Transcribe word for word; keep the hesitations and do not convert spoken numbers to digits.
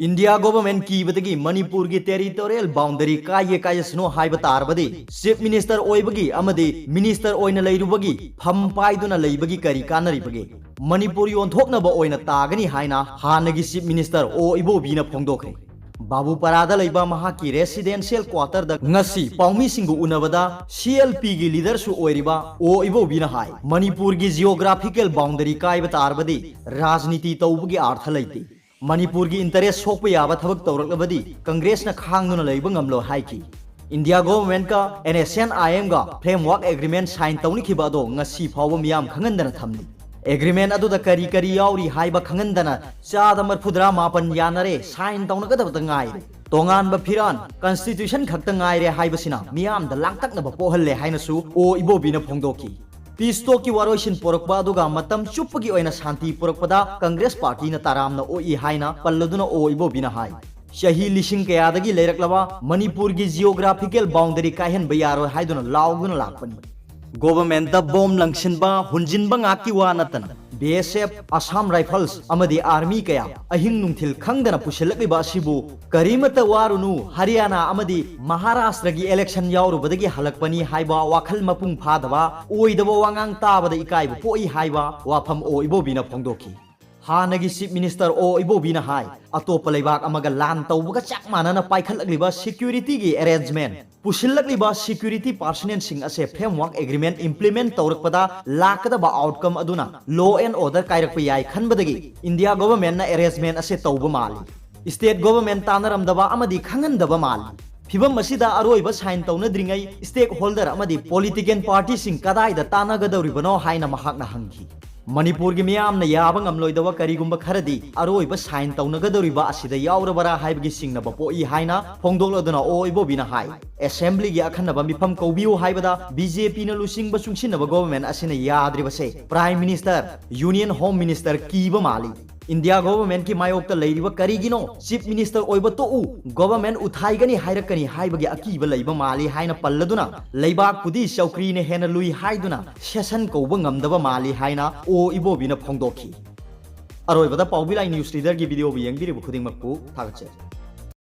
India government ꯀꯤꯕꯗꯒꯤ ꯃꯅꯤꯄꯨꯔꯒꯤ territorial boundary ꯀꯥꯏꯒꯦ ꯀꯥꯏꯖꯁꯅꯨ ꯍꯥꯏꯕ ꯇꯥꯔꯕꯗꯤ ꯆꯤꯐ ꯃꯤꯅꯤꯁꯇꯔ ꯑꯣꯏꯕꯒꯤ ꯑꯃꯗꯤ ꯃꯤꯅꯤꯁꯇꯔ ꯑꯣꯏꯅ ꯂꯩꯔꯨꯕꯒꯤ ꯐꯝ ꯄꯥꯏꯗꯨꯅ ꯂꯩꯕꯒꯤ ꯀꯔꯤ ꯀꯥꯟꯅꯔꯤꯕꯒꯦ? ꯃꯅꯤꯄꯨꯔ ꯌꯣꯟꯊꯣꯛꯅꯕ ꯑꯣꯏꯅ ꯇꯥꯒꯅꯤ ꯍꯥꯏꯅ ꯍꯥꯟꯅꯒꯤ ꯆꯤꯐ ꯃꯤꯅꯤꯁꯇꯔ ꯑꯣ ꯏꯕꯣꯕꯤꯅ ꯐꯣꯡꯗꯣꯛꯈ꯭ꯔꯦ꯫ ꯕꯥꯕꯨꯄꯥꯔꯥꯗ ꯂꯩꯕ ꯃꯍꯥꯛꯀꯤ ꯔꯦꯁꯤꯗꯦꯟꯁꯤꯌꯦꯜ ꯀ꯭ꯋꯥꯇꯔꯗ ꯉꯁꯤ ꯄꯥꯎꯃꯤꯁꯤꯡꯕꯨ ꯎꯅꯕꯗ ꯁꯤ ꯑꯦꯜ ꯄꯤꯒꯤ ꯂꯤꯗꯔꯁꯨ ꯑꯣꯏꯔꯤꯕ ꯑꯣ ꯏꯕꯣꯕꯤꯅ ꯍꯥꯏ, ꯃꯅꯤꯄꯨꯔꯒꯤ ꯖꯤꯑꯣꯒ꯭ꯔꯥꯐꯤꯀꯦꯜ ꯕꯥꯎꯟꯗꯔꯤ ꯀꯥꯏꯕ ꯇꯥꯔꯕꯗꯤ ꯔꯥꯖꯅꯤꯇꯤ ꯇꯧꯕꯒꯤ ꯑꯥꯔꯊ ꯂꯩꯇꯦ꯫ ꯃꯅꯤꯄꯨꯔꯒꯤ ꯏꯟꯇꯔꯦꯁ ꯁꯣꯛꯄ ꯌꯥꯕ ꯊꯕꯛ ꯇꯧꯔꯛꯂꯕꯗꯤ ꯀꯪꯒ꯭ꯔꯦꯁꯅ ꯈꯥꯡꯗꯨꯅ ꯂꯩꯕ ꯉꯝꯂꯣꯏ ꯍꯥꯏꯈꯤ꯫ ꯏꯟꯗꯤꯌꯥ ꯒꯣꯚꯔꯟꯃꯦꯟꯠꯀ ꯑꯦꯟ ꯑꯦꯁ ꯑꯦꯟ ꯑꯥꯏ ꯑꯦꯝꯒ ꯐ꯭ꯔꯦꯝꯋꯥꯔꯛ ꯑꯦꯒ꯭ꯔꯤꯃꯦꯟꯠ ꯁꯥꯏꯟ ꯇꯧꯅꯈꯤꯕ ꯑꯗꯣ ꯉꯁꯤ ꯐꯥꯎꯕ ꯃꯤꯌꯥꯝ ꯈꯪꯍꯟꯗꯅ ꯊꯝꯂꯤ꯫ ꯑꯦꯒ꯭ꯔꯤꯃꯦꯟꯠ ꯑꯗꯨꯗ ꯀꯔꯤ ꯀꯔꯤ ꯌꯥꯎꯔꯤ ꯍꯥꯏꯕ ꯈꯪꯍꯟꯗꯅ ꯆꯥꯗ ꯃꯔꯐꯨꯇꯔꯥ ꯃꯥꯄꯟ ꯌꯥꯅꯔꯦ, ꯁꯥꯏꯟ ꯇꯧꯅꯒꯗꯕꯇ ꯉꯥꯏꯔꯦ꯫ ꯇꯣꯉꯥꯟꯕ ꯐꯤꯔꯥꯟ, ꯀꯟꯁꯇꯤꯇ꯭ꯌꯨꯁꯟ ꯈꯛꯇ ꯉꯥꯏꯔꯦ ꯍꯥꯏꯕꯁꯤꯅ ꯃꯤꯌꯥꯝꯗ ꯂꯥꯡꯇꯛꯅꯕ ꯄꯣꯛꯍꯜꯂꯦ ꯍꯥꯏꯅꯁꯨ ꯑꯣ ꯏꯕꯣꯕꯤꯅ ꯐꯣꯡꯗꯣꯛꯈꯤ꯫ ꯄꯤꯁ ꯇꯣꯛꯀꯤ ꯋꯥꯔꯣꯏꯁꯤꯟ ꯄꯨꯔꯛꯄ ꯑꯗꯨꯒ ꯃꯇꯝ ꯆꯨꯞꯄꯒꯤ ꯑꯣꯏꯅ ꯁꯥꯟꯇꯤ ꯄꯨꯔꯛꯄꯗ ꯀꯪꯒ꯭ꯔꯦꯁ ꯄꯥꯔꯇꯤꯅ ꯇꯔꯥꯝꯅ ꯑꯣꯛꯏ ꯍꯥꯏꯅ ꯄꯜꯂꯗꯨꯅ ꯑꯣ ꯏꯕꯣꯕꯤꯅ ꯍꯥꯏ, ꯆꯍꯤ ꯂꯤꯁꯤꯡ ꯀꯌꯥꯗꯒꯤ ꯂꯩꯔꯛꯂꯕ ꯃꯅꯤꯄꯨꯔꯒꯤ ꯖꯤꯑꯣꯒ꯭ꯔꯥꯐꯤꯀꯦꯜ ꯕꯥꯎꯟꯗꯔꯤ ꯀꯥꯏꯍꯟꯕ ꯌꯥꯔꯣꯏ ꯍꯥꯏꯗꯨꯅ ꯂꯥꯎꯗꯨꯅ ꯂꯥꯛꯄꯅꯤ꯫ ꯒꯣꯚꯔꯟꯃꯦꯟꯠꯇ ꯕꯣꯝ ꯂꯪꯁꯤꯟꯕ, ꯍꯨꯟꯖꯤꯟꯕ ꯉꯥꯛꯀꯤ ꯋꯥ ꯅꯠꯇꯅ ꯕꯤ ꯑꯦꯁ ꯑꯦꯐ, ꯑꯁꯥꯝ ꯔꯥꯏꯐꯜꯁ ꯑꯃꯗꯤ ꯑꯥꯔꯃꯤ ꯀꯌꯥ ꯑꯍꯤꯡ ꯅꯨꯡꯊꯤꯜ ꯈꯪꯗꯅ ꯄꯨꯁꯤꯜꯂꯛꯂꯤꯕ ꯑꯁꯤꯕꯨ ꯀꯔꯤꯃꯠꯇ ꯋꯥꯔꯨꯅꯨ, ꯍꯔꯤꯌꯥꯅꯥ ꯑꯃꯗꯤ ꯃꯍꯥꯔꯥꯁꯇ꯭ꯔꯒꯤ ꯏꯂꯦꯛꯁꯟ ꯌꯥꯎꯔꯨꯕꯗꯒꯤ ꯍꯜꯂꯛꯄꯅꯤ ꯍꯥꯏꯕ ꯋꯥꯈꯜ ꯃꯄꯨꯡ ꯐꯥꯗꯕ, ꯑꯣꯏꯗꯕ ꯋꯥꯉꯥꯡ ꯇꯥꯕꯗ ꯏꯀꯥꯏꯕ ꯄꯣꯛꯏ ꯍꯥꯏꯕ ꯋꯥꯐꯝ ꯑꯣ ꯏꯕꯣꯕꯤꯅ ꯐꯣꯡꯗꯣꯛꯈꯤ꯫ ꯍꯥꯟꯅꯒꯤ ꯆꯤꯐ ꯃꯤꯅꯤꯁꯇꯔ ꯑꯣ ꯏꯕꯣꯕꯤꯅ ꯍꯥꯏ, ꯑꯇꯣꯞꯄ ꯂꯩꯕꯥꯛ ꯑꯃꯒ ꯂꯥꯟ ꯇꯧꯕꯒ ꯆꯞ ꯃꯥꯟꯅꯅ ꯄꯥꯏꯈꯠꯂꯛꯂꯤꯕ ꯁꯦꯀ꯭ꯌꯨꯔꯤꯇꯤꯒꯤ ꯑꯦꯔꯦꯟꯖꯃꯦꯟꯠ, ꯄꯨꯁꯤꯜꯂꯛꯂꯤꯕ ꯁꯦꯀ꯭ꯌꯨꯔꯤꯇꯤ ꯄꯥꯔꯁꯅꯦꯜꯁꯤꯡ ꯑꯁꯦ ꯐ꯭ꯔꯦꯝꯋꯥꯔꯛ ꯑꯦꯒ꯭ꯔꯤꯃꯦꯟꯠ ꯏꯝꯄ꯭ꯂꯤꯃꯦꯟꯠ ꯇꯧꯔꯛꯄꯗ ꯂꯥꯛꯀꯗꯕ ꯑꯥꯎꯠꯀꯝ ꯑꯗꯨꯅ ꯂꯣ ꯑꯦꯟ ꯑꯣꯔꯗꯔ ꯀꯥꯏꯔꯛꯄ ꯌꯥꯏ ꯈꯟꯕꯗꯒꯤ ꯏꯟꯗꯤꯌꯥ ꯒꯣꯚꯔꯟꯃꯦꯟꯠꯅ ꯑꯦꯔꯦꯟꯖꯃꯦꯟꯠ ꯑꯁꯦ ꯇꯧꯕ ꯃꯥꯜꯂꯤ꯫ ꯁ꯭ꯇꯦꯠ ꯒꯣꯚꯔꯟꯃꯦꯟꯠ ꯇꯥꯟꯅꯔꯝꯗꯕ ꯑꯃꯗꯤ ꯈꯪꯍꯟꯗꯕ ꯃꯥꯜꯂꯤ꯫ ꯐꯤꯚꯝ ꯑꯁꯤꯗ ꯑꯔꯣꯏꯕ ꯁꯥꯏꯟ ꯇꯧꯅꯗ꯭ꯔꯤꯉꯩ ꯁ꯭ꯇꯦꯛ ꯍꯣꯜꯗꯔ ꯑꯃꯗꯤ ꯄꯣꯂꯤꯇꯤꯀꯦꯜ ꯄꯥꯔꯇꯤꯁꯤꯡ ꯀꯗꯥꯏꯗ ꯇꯥꯟꯅꯒꯗꯧꯔꯤꯕꯅꯣ ꯍꯥꯏꯅ ꯃꯍꯥꯛꯅ ꯍꯪꯈꯤ꯫ ꯃꯅꯤꯄꯨꯔꯒꯤ ꯃꯤꯌꯥꯝꯅ ꯌꯥꯕ ꯉꯝꯂꯣꯏꯗꯕ ꯀꯔꯤꯒꯨꯝꯕ ꯈꯔꯗꯤ ꯑꯔꯣꯏꯕ ꯁꯥꯏꯟ ꯇꯧꯅꯒꯗꯧꯔꯤꯕ ꯑꯁꯤꯗ ꯌꯥꯎꯔꯕꯔꯥ ꯍꯥꯏꯕꯒꯤ ꯆꯤꯡꯅꯕ ꯄꯣꯛꯏ ꯍꯥꯏꯅ ꯐꯣꯡꯗꯣꯛꯂꯗꯨꯅ ꯑꯣ ꯏꯕꯣꯕꯤꯅ ꯍꯥꯏ, ꯑꯦꯁꯦꯝꯕ꯭ꯂꯤꯒꯤ ꯑꯈꯟꯅꯕ ꯃꯤꯐꯝ ꯀꯧꯕꯤꯌꯨ ꯍꯥꯏꯕꯗ ꯕꯤ ꯖꯦ ꯄꯤꯅ ꯂꯨꯆꯤꯡꯕ ꯆꯨꯡꯁꯤꯟꯅꯕ ꯒꯣꯚꯔꯟꯃꯦꯟꯠ ꯑꯁꯤꯅ ꯌꯥꯗ꯭ꯔꯤꯕꯁꯦ prime minister, union home minister ꯀꯤꯕ ꯃꯥꯜꯂꯤ꯫ ꯏꯟꯗꯤꯌꯥ ꯒꯣꯚꯔꯟꯃꯦꯟꯠꯀꯤ ꯃꯥꯌꯣꯛꯇ ꯂꯩꯔꯤꯕ ꯀꯔꯤꯒꯤꯅꯣ? ꯆꯤꯐ ꯃꯤꯅꯤꯁꯇꯔ ꯑꯣꯏꯕ ꯇꯣꯛꯎ, ꯒꯣꯚꯔꯟꯃꯦꯟꯠ ꯎꯊꯥꯏꯒꯅꯤ ꯍꯥꯏꯔꯛꯀꯅꯤ ꯍꯥꯏꯕꯒꯤ ꯑꯀꯤꯕ ꯂꯩꯕ ꯃꯥꯜꯂꯤ ꯍꯥꯏꯅ ꯄꯜꯂꯗꯨꯅ ꯂꯩꯕꯥꯛꯄꯨꯗꯤ ꯆꯧꯀ꯭ꯔꯤꯅ ꯍꯦꯟꯅ ꯂꯨꯏ ꯍꯥꯏꯗꯨꯅ ꯁꯦꯁꯟ ꯀꯧꯕ ꯉꯝꯗꯕ ꯃꯥꯜꯂꯤ ꯍꯥꯏꯅ ꯑꯣ ꯏꯕꯣꯕꯤꯅ ꯐꯣꯡꯗꯣꯛꯈꯤ꯫ ꯑꯔꯣꯏꯕꯗ ꯄꯥꯎꯕꯤ ꯂꯥꯏ ꯅ꯭ꯌꯨꯁ ꯔꯤꯗꯔꯒꯤ ꯚꯤꯗꯤꯑꯣꯕꯨ ꯌꯦꯡꯕꯤꯔꯤꯕ ꯈꯨꯗꯤꯡꯃꯛꯄꯨ ꯊꯥꯒꯠꯆꯔꯤ꯫